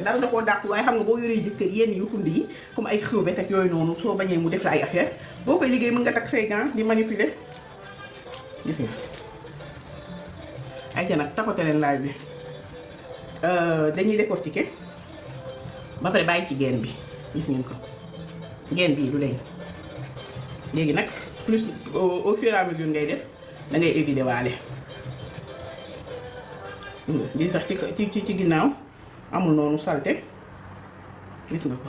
dara da koo dàq waaye xam nga boo yoree jëkkër yenn yu xund yi comme ay crevette ak yooyu noonu soo bañee mu def la ay affaire boo koy liggéey mën nga takk say gants di manipuler gis nga ay ca nag tapote leen laaj bi dañuy décortiquer ba pare bàyyi ci geen bi gis ngeen ko geen bii du leen léegi nag plus au fur et à mesure ngay def da ngay éviter waale di sax ci ginnaaw amul noonu salte gis nga ko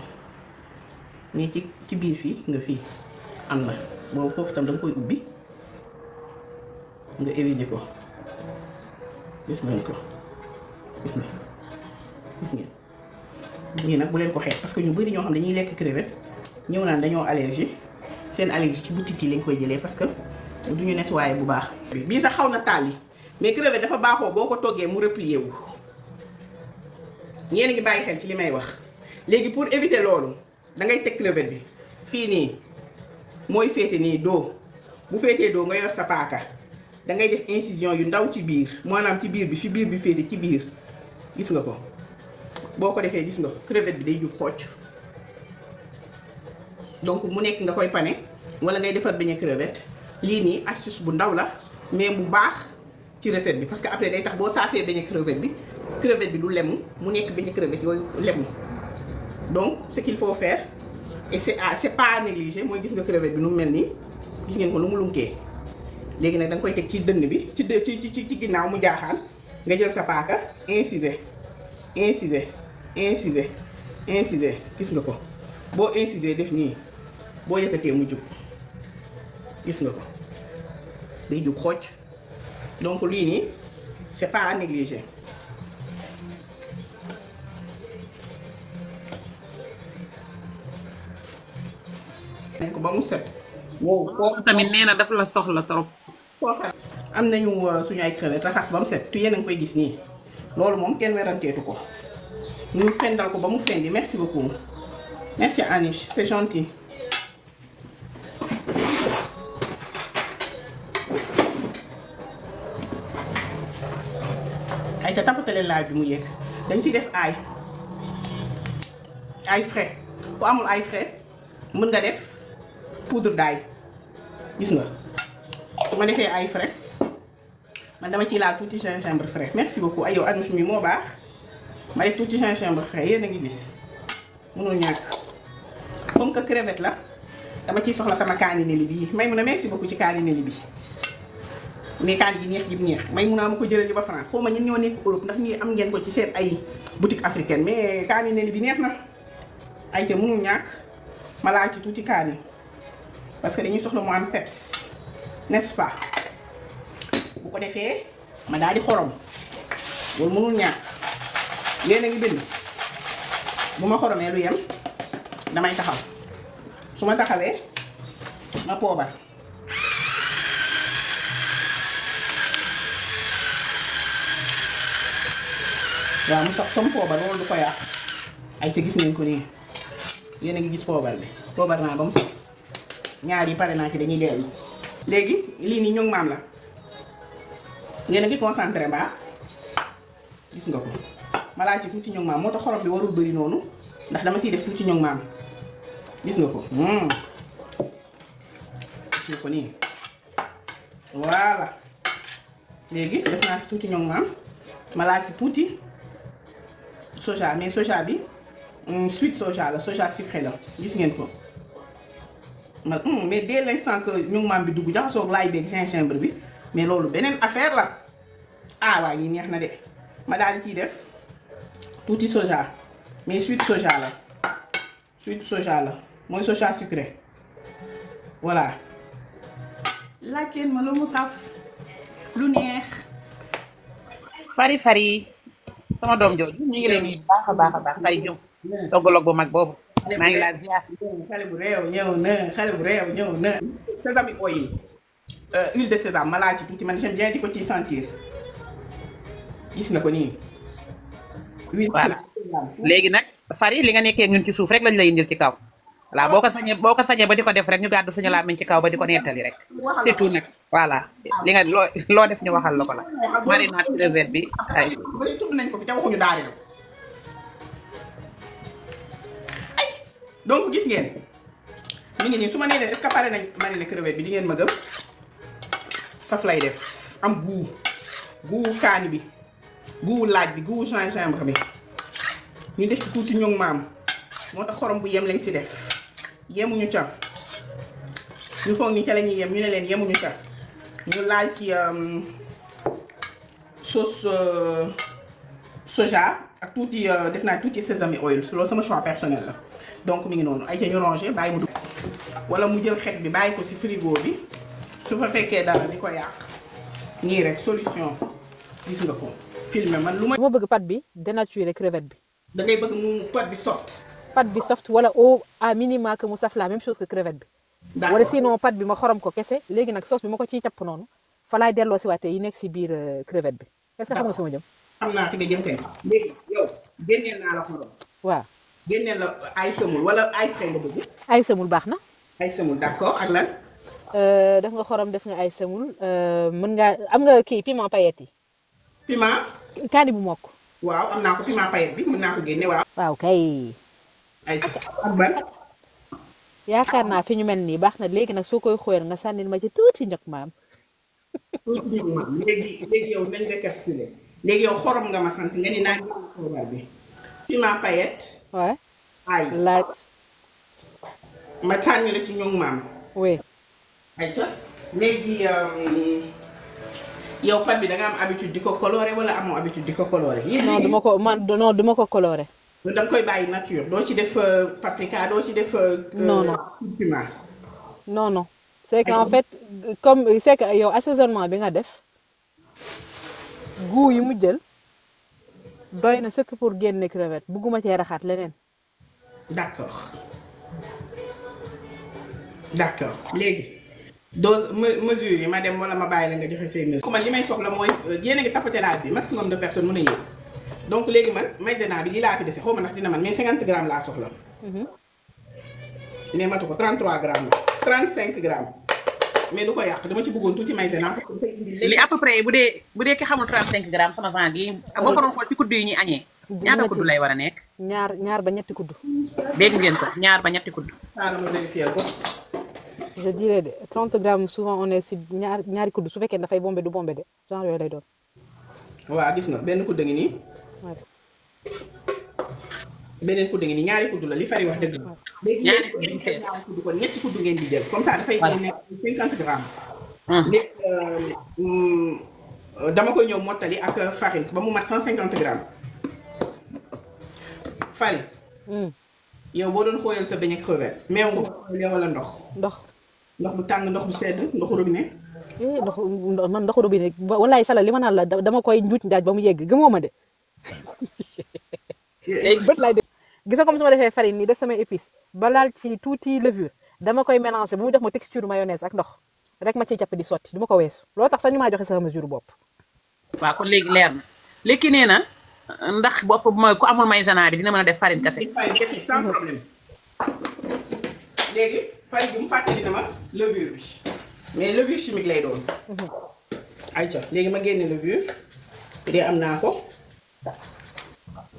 mais ci biir fii nga fii am na boobu foofu tam da nga koy ubbi nga éviter ko gis ngeen ko gis ngeen ñii nag bu leen ko xeet parce que ñu bari ñoo xam dañuy lekk crevette ñëw naan dañoo allergie seen allergie ci butit yi lañ koy jëlee parce que du ñu nettoyer bu baax. bii sax xaw na taal yi mais crevette dafa baaxoo boo ko toggee mu replier wu ñeen ngi bàyyi xel ci li may wax léegi pour éviter loolu da ngay teg crevette bi fii nii mooy féete nii doo bu féetee doo nga yor sa paaka da ngay def incision yu ndaw ci biir maanaam ci biir bi fi biir bi féete ci biir gis nga ko boo ko defee gis nga crevette bi day jub xocc donc mu nekk nga koy pané wala ngay defar beignet crevette lii nii astuce bu ndaw la mais bu baax ci recette bi parce que après day tax boo saafee beignet crevette bi du lemu mu nekk beignet crevette yooyu lemu donc ce qu'il faut faire et c'est pas à négliger mooy gis nga crevette bi nu mu mel nii gis ngeen ko lu mu lunkee léegi nag da nga koy teg ci dënn bi ci ginnaaw mu jaaxaan nga jël sa paaka inciser gis nga ko boo inciser def nii boo yëkkatee mu jub gis nga ko day jub xocc donc lii nii c'est pas à négliger. nañ ko ba mu set. wow kooku tamit nee na daf la soxla trop. am nañu suñu ay crevettes raxas ba mu set tu yéen a ngi koy gis nii loolu moom kenn weranteetu ko ñu fendal ko ba mu fendi merci beaucoup merci Anish c'est gentil. ay te tapatale laaj bi mu yéeg dañ ciy def ay frais ku amul ay frais mën nga def poudre d'ail gis nga su ma defee ay frais man dama ciy laal tuuti gingembre frais merci beaucoup ay yow Anouche mi moo baax ma def tuuti gingembre frais yéen a ngi gis mënul ñàkk comme que crevette la dama ciy soxla sama kaani neli bii may mun a merci beaucoup ci kaani neli bi mais kaani gi neex ji neex may mun a ma ko jëlee ba France xaw ma ñun ñoo nekk Europe ndax ñi am ngeen ko ci seen ay boutique africaine mais kaani neli bi neex na ay ca mënul ñàkk ma laal ci tuuti kaani parce que dañuy soxla mu am peps n'est-ce pas bu ko defee ma daal di xorom loolu mënul ñàkk léegi a ngi bind bu ma xoromee lu yem damay taxaw su ma taxawee ma poobar waaw mu sax som poobar loolu du ko yàq ay ca gis ngeen ko nii yéen a ngi gis poobar bi poobar naa ba mu sax ñaar yi pare naa ci dañuy dellu léegi lii nii ñoŋ maam la yéen a ngi concentré mbaa gis nga ko ma laal ci tuuti ñoŋ maam moo tax xorom bi warul bëri noonu ndax dama siy def tuuti ñoŋ maam gis nga ko gis nga ko nii voilà léegi def naa si tuuti ñoŋ maam ma laal si tuuti soja mais soja bi sweet soja la soja sucré la gis ngeen ko mais dès l'instant que ñoŋ maam bi dugg jaxasoo laay beeg gingembre bi mais loolu beneen affaire la ah waa yi neex na de ma daal di ciy def tuuti soja mais sweet soja la mooy soja sucré voilà laajteen ma lu mu saf lu neex fari sama doom jooju ñu ngi leen di baax a baax fari jom toggaloog bu mag boobu maa ngi laa ziar xale bu réew ñëw na sésame oil huile de sésame ma laal ci tuuti man j'aime bien di ko ciy sentir gis nga ko nii voilà léegi nag fari li nga nekkee ñun ci suuf rek lañ lay indil ci kaw voilà boo ko sañee ba di ko def rek ñu gàddu suñu làmmiñ ci kaw ba di ko nettali rek c'est tout nag voilà li nga loo def ñu waxal la ko la marinade crevette bi ay bari tudd nañ ko fi te waxuñu daari donc gis ngeen mi ngi nii su ma nee leen est-ce que pare nañ mariner crevette bi di ngeen ma gëm saf lay def am goût kaani bi goût laaj bi goût gingembre bi ñu def ci tuuti ñoŋ maam moo tax xorom bu yem lañ si def yemuñu ca ñu foog ni ca la ñuy yem ñu ne leen yemuñu ca ñu laal ci sauce soja ak tuuti def naa tuuti sesame oil loolu sama choix personnel la donc mi ngi noonu ay ca ñu rangé bàyyi mu dugg wala mu jël xet bi bàyyi ko ci frigo bi su fa fekkee dara di ko yàq nii rek solution gis nga ko filmer man lu ma bëgg pâte bi dénaturer crevette bi. da ngay bëgg mu pâte bi soft. pâte bi soft wala au à minima que mu saf la même chose que crevette bi. wala sinon pâte bi ma xorom ko kese léegi nag sauce bi ma ko ciy capp noonu fa laay delloo si waatee yi nekk si biir crevette bi est-ce que xam nga fi ma jëm. xam naa fi nga jëm kay. léegi yow génneel naa la xorom. waaw génneel la ay semoule wala ay frais nga bëgg. ay semoule baax na. ay semoule d'accord ak lan. def nga xorom def nga ay semoule mën ngaa am nga kii piment paillette yi. piment. kaani bu mokk. waaw am naa ko piment paillette bi mën naa ko génne waaw. waaw kay. ay ak ban. yaakaar naa fi ñu mel nii baax na léegi nag soo koy xóoyal nga sànnil ma ci tuuti njëkk maam. tuuti njëkk maam léegi yow nañ récapituler léegi yow xorom nga ma sant nga ni naa jël bi. piment paillette. waaw. ay laaj. ma tànn la ci ñoŋ maam. oui. ayca léegi yow pâte bi da nga am habitude di ko colorer wala amoo habitude di ko colorer. non duma ko man non duma ko colorer. da nga koy bàyyi nature doo ci def paprika doo ci def. non piment. non c'est que en fait comme c'est que yow assaisonnement bi nga def goût yi mu jël doy na sëkk pour génne crevette bugguma cee raxaat leneen. d'accord léegi dose mesure yi ma dem wala ma bàyyi la nga joxe say mesures. man li may soxla mooy yéen a ngi tapoter laaj bi maximum de personnes mën a yéeg donc léegi man maïzena bi lii laa fi dese xaw ma ndax dina man mais 50 grammes laa soxla. mais matu ko 33 grammes la 35 grammes mais du ko yàq dama ci bëggoon tuuti maïzena. li à peu près bu dee ki xamul 35 grammes sama vent gi boo ko doon xool ci kuddu yi ñuy añee. ñaata kuddu lay war a nekk. ñaar ba ñetti kuddu. dégg ngeen ko ñaar ba ñetti kuddu. xaaral ma vérifier ko. je dirais de 30 grammes souvent on est si ñaari kuddu su fekkee dafay bombé du bombé de genre yooyu lay doon. waaw gis nga benn kuddu ngi nii. beneen kuddu ngi nii ñaari kuddu la li fari wax dëgg la. ñaari kuddu fees kuddu kon ñetti kuddu ngeen di jël comme ça dafay nekk 50 grammes. léegi dama koy ñëw mottali ak farine ba mu mat 150 grammes. farine. yow boo doon xooyal sa beignet ak crevette meew nga ko xooyalee wala ndox. ndox bu tàng ndox bu sedd ndoxu robinet. man ndoxu robinet walaay sala li ma naan la dama koy njuuj njaaj ba mu yegg gëmoo ma de. bët laay def gis nga comme su ma defee farine nii def samay épices ba laal ci tuuti levure dama koy mélanger ba mu jox ma texture mayonnaise ak ndox rek ma ciy jàpp di sotti du ma ko weesu loolu tax sax ñu maa joxe sama mesure bopp. waaw kon léegi leer na léegi nee na ndax bopp mooy ku amul maïzena bi dina mën a def farine kese. farine kese sans problème. léegi farine bi mu fàttali na ma levure bi mais levure chimique lay doon. ayca léegi ma génne levure bu dee am naa ko.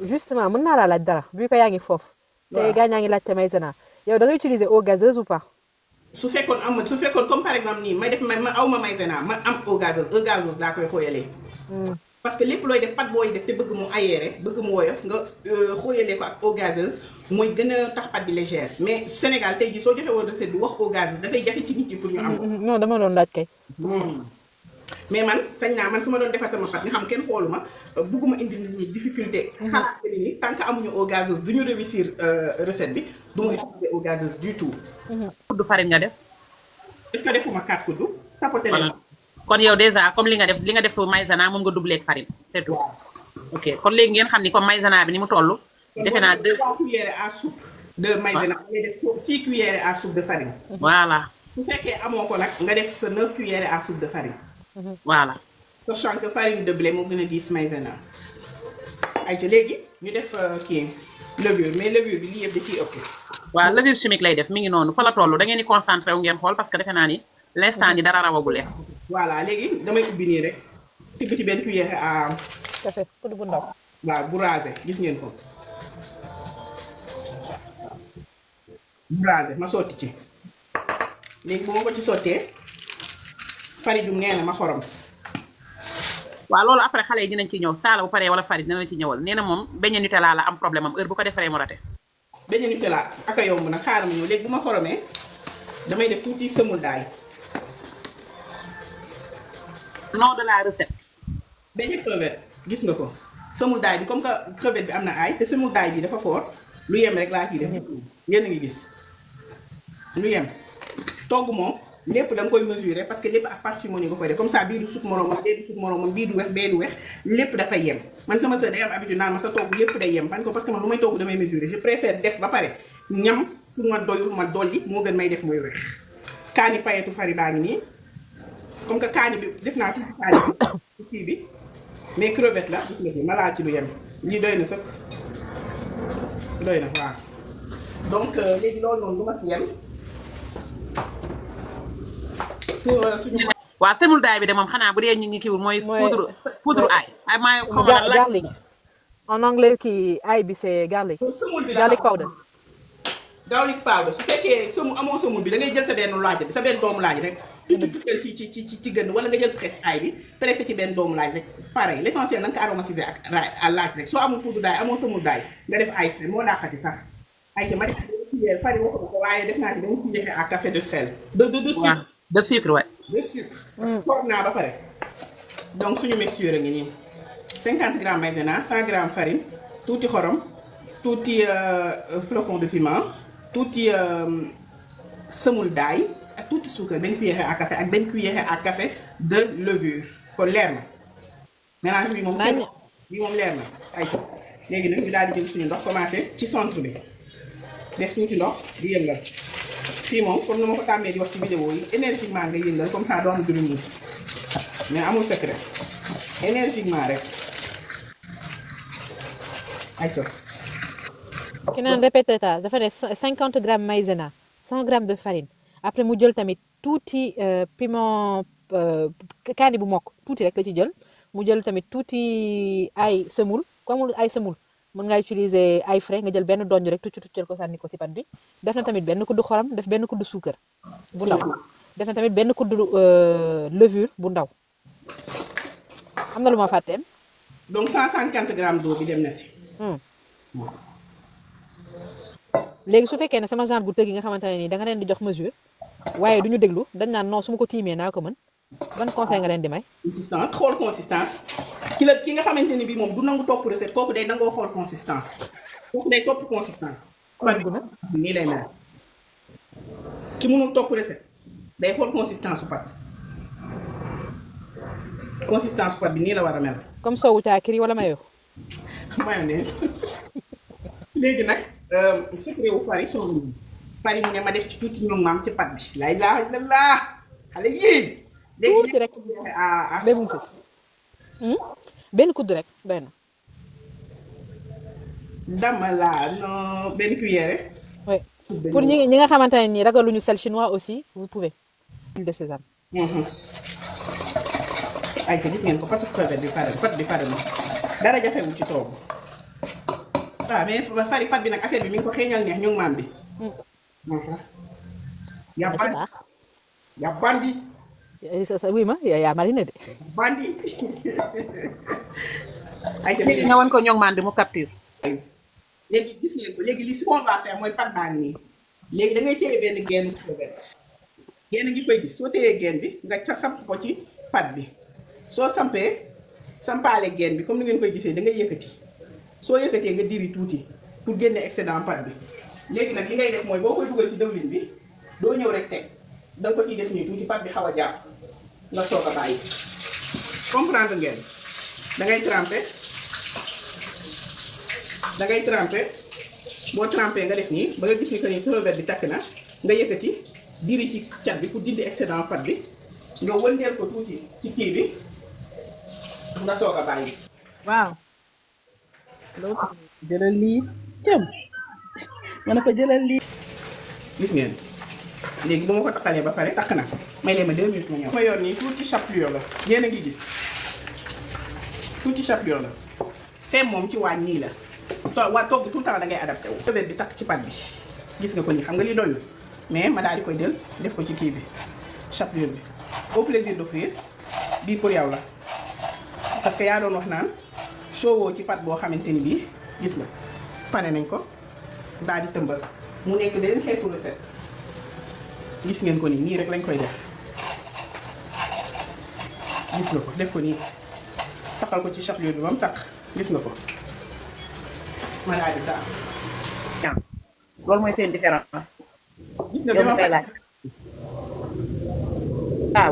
justement mën naa laa laaj dara bu ko yaa ngi foofu. te gaa ñaa ngi laajte maïzena yow da ngay utiliser eau gazeuse ou pas. su fekkoon comme par exemple nii may def ma aw ma maïzena ma am eau gazeuse laa koy xooyalee. parce que lépp looy def pat booy def te bëgg mu aéré bëgg mu woyof nga xooyalee ko ak eau gazeuse mooy gën a tax pat bi légère mais Sénégal tey jii soo joxe woon recette bi wax eau gazeuse dafay jafe ci nit ñi pour ñu am. non dama doon laaj kay. mais man sañ naa man su ma doon defar sama pat nga xam kenn xooluma bëgguma indi nit ñi difficulté. xalaat nit ñi tant que amuñu eau gazeuse du ñu réussir recette bi du ma utiliser eau gazeuse du tout. kuddu farine nga def. est-ce que defuma 4 kuddu. tapoter leen. kon yow déjà comme li nga def maïzena moom nga doublé ak farine c'est tout. ok kon léegi ngeen xam ni comme maïzena bi ni mu toll. defe naa 2 cuillères à soupe de maïzena nga def 6 cuillères à soupe de farine. voilà. su fekkee amoo ko nag nga def sa 9 cuillères à soupe de farine. voilà. sachant que farine de blé moo gën a diis maïzena. ayca léegi ñu def kii levure mais levure bi lii yëpp da ciy ëpp. waaw levure chimique lay def mi ngi noonu fa la toll da ngeen di concentré wu ngeen xool parce que defe naa ni l'instant ni dara rawagule. voilà léegi damay ubbi nii rek tibb ci benn cuillère à. café kudd bu ndaw. waaw bu rasé gis ngeen ko. brasé ma sotti ci léegi bu ma ko ci sottee farine nee na ma xorom. waaw loolu après xale yi dinañ ci ñëw Saala bu paree wala farine dina la ci ñëwal nee na moom beñe Nutella la am problème am heure bu ko defaree mu rate. beñe Nutella ak a yomb nag xaaral ma ñëw léegi bu ma xoromee damay def tuuti semul daay. nom de la recette. beñe crevette gis nga ko semul daay bi comme que crevette bi am na aay te semul daay bi dafa fort lu yem rek laa ciy def. yéen a ngi gis lu yem togg moom. lépp da nga koy mesurer parce que lépp ak parcimonie nga koy def comme ça bii du sut moroomam bee du sut moroomam bii du wex bee du wex lépp dafay yem man sama sœur day am habitude naan ma sa togg lépp day yem ban ko parce que man lu may togg damay mesurer je préfère def ba pare ñam fu ma doyul ma dolli moo gën may def muy wex kaani payetu fari baa ngi nii comme que kaani bi def naa tuuti kaani bi kii bi mais crevette la gis nga fi ma laal ci lu yem lii doy na sëkk doy na waaw donc léegi loolu noonu lu ma si yem waaw semul daay bi de moom xanaa bu dee ñu ngi kiiwul mooy poudre ail ay maa garlic en anglais kii ail bi c'est garlic garlic powder garlic powder su fekkee sëmu amoo sëmul bi da ngay jël sa benn laaj bi sa benn doomu laaj rek tuutal ci gën wala nga jël presse ail bi pressé ci benn doomu laaj rek pareil l'essentiel na nga ko aromatiser ak laaj rek soo amul poudre daay amoo sëmul daay nga def ail frais moo daaxati sax ay ma def fari waxu ko waaye def naa ci dama ci defee ak café de sel de sucre ouais. de sucre. parce que toog naa ba pare. donc suñu mixture a ngi nii 50 grammes maïzena 100 grammes farine tuuti xorom tuuti flocon de piment tuuti semoule d'ail ak tuuti suukar benn cuillère à café ak benn cuillère à café de levure kon leer na mélange bi moom. bi moom leer na ay ci léegi nag ñu daal di jël suñu ndox commencé ci centre bi def tuuti ndox di yëngal. fii moom comme ni ma ko tàmmee di wax ci vidéo yi énergiquement nga yëngal comme ça doo am dund muus mais amul secret énergiquement rek ayca. ki naan répétata dafa ne 50 grammes maïzena 100 grammes de farine après mu jël tamit tuuti piment kaani bu mokk tuuti rek la ci jël mu jël tamit tuuti ay semoule comme ay semoule. mën nga utiliser ay frais nga jël benn donj rek tuccal ko sànni ko si pat bi def na tamit benn kuddu xorom def benn kuddu suukar bu ndaw def na tamit benn kuddu levure bu ndaw am na lu ma fàtteem donc 150 grammes d'eau bi dem na si léegi su fekkee ne sama genre gu tëgg yi nga xamante ne nii da nga leen di jox mesure waaye du ñu déglu dañ naan non su ma ko tiimee naa ko mën ban conseil nga leen di may consistance xool consistance ki nga xamante ni bii moom du nangu topp recette kooku day nangoo xool consistance kooku day topp consistance. nii lay mel ki mënul topp recette day xool consistance su pat bi nii la war a mel. comme soowu caakiri wala mayo. mayonnaise léegi nag secret wu fari soo fari mu ne ma def ci tuuti ñoom maam ci pat bi. la ilaha illallah xale yii. tuuti rek léegi mu fës. benn kudd rek doy na. dama laa non benn cuillère. oui pour ñi nga xamante ne nii ragaluñu sel chinois aussi vous pouvez. huile de sésame. ay gis ngeen ko parce que pat bi pare na dara jafewul ci togg. waaw mais fari pat bi nag affaire bi mi ngi ko xeeñal neex ñu ngi maam bi. yaa bandi. oui ma yaa marine de. bandi. léegi nga wan ko ñoŋ maan bi mu capture. léegi gis ngeen ko léegi li si on va faire mooy pat baa ngi nii léegi da ngay téye benn genn crevette genn ngi koy gis soo téyee genn bi nga samp ko ci pat bi soo sampaale genn bi comme ni ngeen koy gisee da ngay yëkkati soo yëkkatee nga diri tuuti pour génne excédent pat bi léegi nag li ngay def mooy boo koy dugal ci dëwlin bi doo ñëw rek teg da nga ko ciy def nii tuuti pat bi xaw a jàpp nga soog a bàyyi comprendre ngeen da ngay trempé boo trempé nga def nii ba nga gis ni que ni crevette bi takk na nga yëkkati diri ci cat bi pour dindi excédent pat bi nga wëndeel ko tuuti ci kii bi nga soog a bàyyi. waaw. loolu jëlal lii cëm ma ne ko jëlal lii. gis ngeen léegi bu ma ko takkalee ba pare takk na may leen ma 2 minutes ma ñëw. ma yor nii tuuti chapelure la yéen a ngi gis tuuti chapelure la fem moom ci waañ nii la. waa togg tout le temps da ngay adapté wu. crevette bi takk ci pat bi gis nga ko nii xam nga lii doyul mais ma daal di koy jël def ko ci kii bi chapelure bi. au plaisir d'offrir bii pour yow la parce que yaa doon wax naan showoo ci pat boo xamante ni bii gis nga pane nañ ko daal di tëmbal mu nekk beneen xeetu recette gis ngeen ko nii rek lañ koy def gis nga ko def ko nii taxal ko ci chapelure bi ba mu tax gis nga ko ma daal di saaf. loolu mooy seen différence. gis nga dama koy laaj.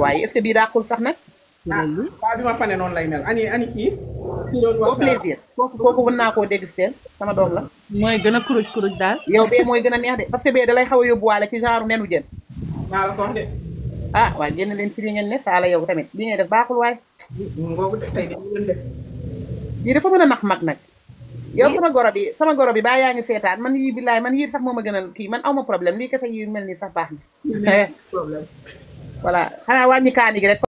waaye est-ce que bii dàqul sax nag. waaw bi ma pane noonu lay mel ani kii. ki doon wax au plaisir. kooku mën naa koo déguster sama doom la. mooy gën a kuruj daal. yow bee mooy gën a neex de parce que bee dalay xaw a yóbbuwaale ci genre nenu jën. maa la ko wax de. waaye génn leen ci li ngeen ne saala yow tamit li ngay def baaxul waay. ngoogu de tey de ñu leen def. lii dafa mën a nax mag nag. yow sama goro bi baa yaa ngi seetaan man yii billaay man yii sax moo ma gënal kii man awma problème lii kese yi mel nii sax baax na. problème. voilà xanaa wàññi kaani gi rek.